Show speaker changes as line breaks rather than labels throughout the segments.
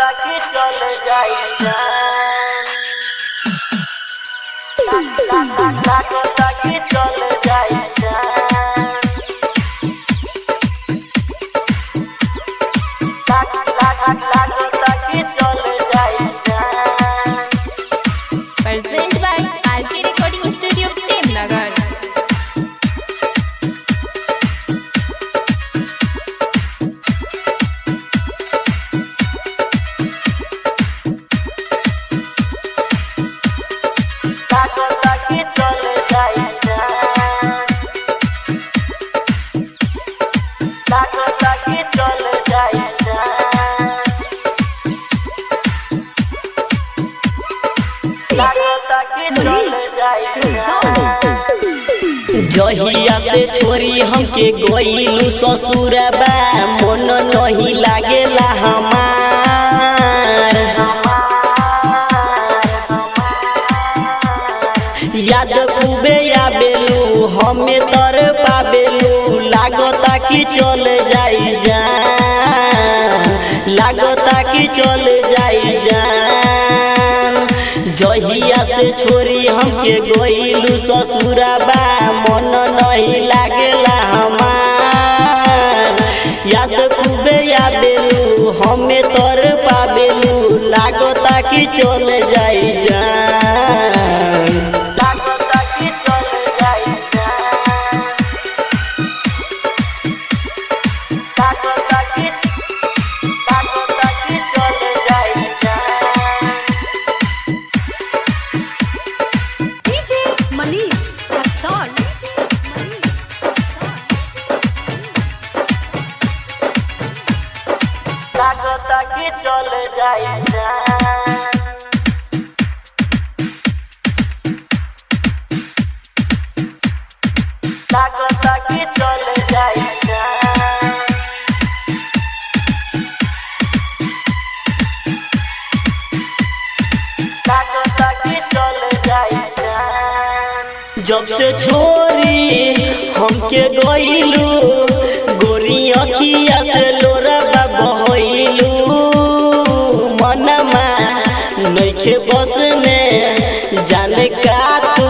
कि चल जाई जान, लागता कि चल जाई जान, लागता कि चल जाई जान।
Present by RK Recording Studio, Premnagar.
लागता कि चल जाई जान, लागता कि चल जाई जान, लागता कि चल जाई जान।
जहिया से छोरी हमके गइलू ससुरबा, मन नहीं लागेला हमार। याद खूबे आबेलू, हमें तर पाबेलू, लागता कि चल जाई जान, लागता कि चल जाई जान। जहिया से छोरी हमके गइलू ससुरबा, मन नहीं लागेला हमार। याद खूबे आबेलू, हमें तर पाबेलू, लागता कि चल जाई जान।
लागता कि चल जाई जान, लागता कि चल जाई जान।
DJ Manish Raxaul.
लागता कि चल जाई जान, लागता कि चल जाई जान, लागता कि चल जाई जान।
जब से छोरी हमके गइलू, गोरी अखिया से लोरबा बहइलू, मनमा नइखे बस में, जाने का तू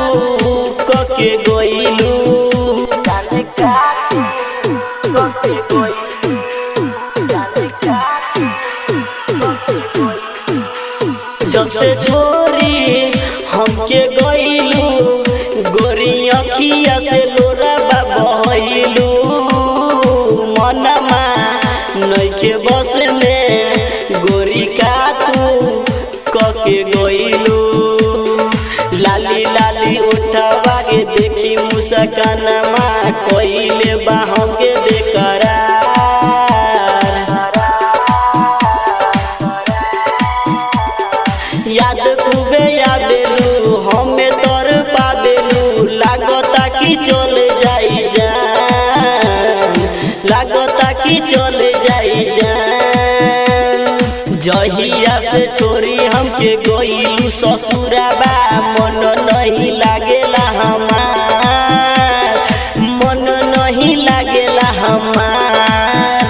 कके गइलू।
जाने का तू कके गइलू, जाने का तू कके गइलू।
जब से छोरी हमके गइलू, गोरी अखिया से लोरबा बहइलू, मनमा नइखे बस में, गोरी का तू कके गइलू। लाली लाली उठवा के देखी मुस्कानमा, कइले बा हमके बेकरार। याद खूबे आबेलू, हमें तर पाबेलू, लागता कि चल जाई जान, लागता कि चल जाई जान। जहिया से छोरी हमके गइलू ससुरबा, मन नहीं लागेला हमार, मन नहीं लागेला हमार।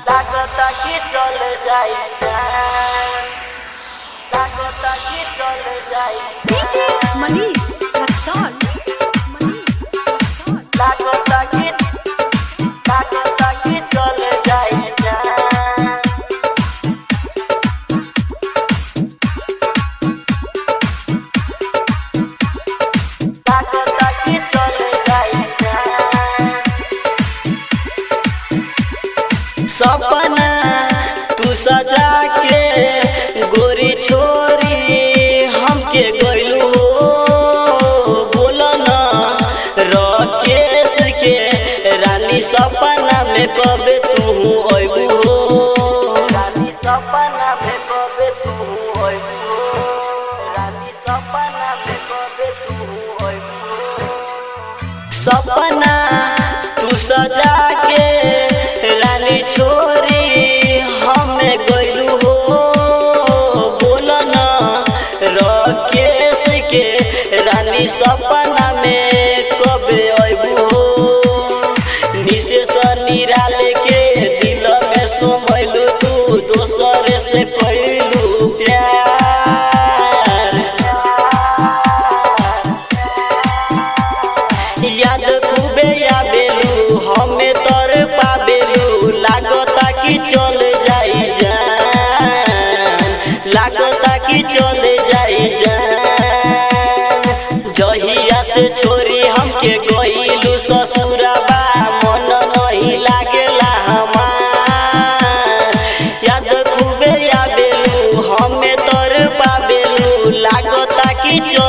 लागता कि चल जाई जान, लागता कि चल जाई
DJ Manish Raxaul.
लागता कि चल जाई जान। लागता कि चल जाई जान।
सपना तू सजा के गोरी छोरी हमके गइलू हो, बोल न राकेश के रानी सपना में कबे तू अइबू हो।
रानी सपना में कबे तू अइबू हो, रानी सपना में कबे तू अइबू हो।
सपना तू सजा के रानी छोरी हमें गइलू हो, बोल न राकेश के रानी सपना में कबे अइबू हो। निशेष निराले के दिल में समैलू तू, दोसर से खूबे आबेलू, हमें तर पाबेलू, लागता कि चल जाई जान, लागता कि चल जाई जान। जहिया से छोरी हमके गइलू ससुरबा, मन नहीं लागेला हमार। याद खूबे आबेलू, हमें तर पाबेलू, लागता कि चल